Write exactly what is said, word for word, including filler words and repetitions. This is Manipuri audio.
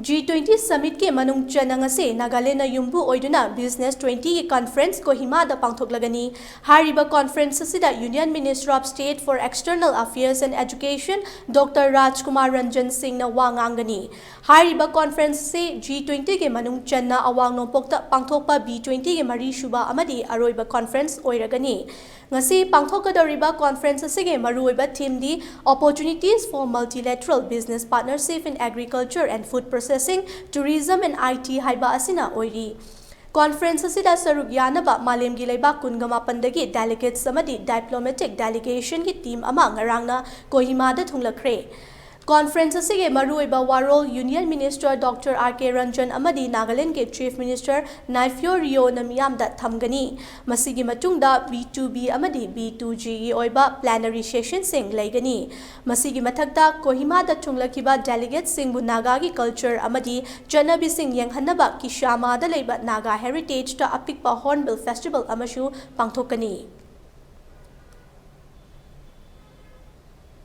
G twenty Summitꯀꯤ ꯃꯅꯨꯡ ꯆꯟꯅ ꯉꯁꯤ ꯅꯥꯒꯥꯂꯦꯟꯗ ꯌꯨꯝꯕꯨ ꯑꯣꯏꯗꯨꯅ Business twentyꯒꯤ conference ꯀꯣꯍꯤꯃꯥꯗ ꯄꯥꯡꯊꯣꯛꯂꯒꯅꯤ꯫ ꯍꯥꯏꯔꯤꯕ conference ꯑꯁꯤꯗ Union Minister of State for External Affairs and Education Doctor Rajkumar Ranjan Singhꯅ ꯋꯥ ꯉꯥꯡꯒꯅꯤ꯫ ꯍꯥꯏꯔꯤꯕ conference ꯑꯁꯤ G twentyꯒꯤ ꯃꯅꯨꯡ ꯆꯟꯅ ꯑꯋꯥꯡ ꯅꯣꯡꯄꯣꯛꯇ ꯄꯥꯡꯊꯣꯛꯄ B twentyꯒꯤ ꯃꯔꯤꯁꯨꯕ ꯑꯃꯗꯤ ꯑꯔꯣꯏꯕ conference ꯑꯣꯏꯔꯒꯅꯤ꯫ ꯉꯁꯤ ꯄꯥꯡꯊꯣꯛꯀꯗꯧꯔꯤꯕ conference ꯑꯁꯤꯒꯤ ꯃꯔꯨꯑꯣꯏꯕ themeꯗꯤ Opportunities for Multilateral Business Partnership in Agriculture and Food Processing, Tourism and I T ꯍꯥꯏꯕ ꯑꯁꯤꯅ ꯑꯣꯏꯔꯤ꯫ Conference ꯑꯁꯤꯗ ꯁꯔꯨꯛ ꯌꯥꯅꯕ ꯃꯥꯂꯦꯝꯒꯤ ꯂꯩꯕꯥꯛ ꯀꯨꯟꯒ ꯃꯥꯄꯟꯗꯒꯤ delegates ꯑꯃꯗꯤ diplomatic delegationꯒꯤ team ꯑꯃ ꯉꯔꯥꯡꯅ ꯀꯣꯍꯤꯃꯥꯗ ꯊꯨꯡꯂꯈ꯭ꯔꯦ꯫ Conference ꯑꯁꯤꯒꯤ ꯃꯔꯨꯑꯣꯏꯕ ꯋꯥꯔꯣꯜ Union Minister Doctor R K Ranjan ꯑꯃꯗꯤ ꯅꯥꯒꯥꯂꯦꯟꯗꯒꯤ Chief Minister Neiphiu Rioꯅ ꯃꯤꯌꯥꯝꯗ ꯊꯝꯒꯅꯤ꯫ ꯃꯁꯤꯒꯤ ꯃꯇꯨꯡꯗ B two B ꯑꯃꯗꯤ B two Gꯒꯤ ꯑꯣꯏꯕ plenary sessionꯁꯤꯡ ꯂꯩꯒꯅꯤ꯫ ꯃꯁꯤꯒꯤ ꯃꯊꯛꯇ ꯀꯣꯍꯤꯃꯥꯗ ꯊꯨꯡꯂꯈꯤꯕ delegateꯁꯤꯡꯕꯨ ꯅꯥꯒꯥꯒꯤ culture ꯑꯃꯗꯤ ꯆꯠꯅꯕꯤꯁꯤꯡ ꯌꯦꯡꯍꯟꯅꯕ ꯀꯤꯁꯥꯃꯥꯗ ꯂꯩꯕ Naga Heritageꯇ ꯑꯄꯤꯛꯄ Hornbill Festival ꯑꯃꯁꯨ ꯄꯥꯡꯊꯣꯛꯀꯅꯤ꯫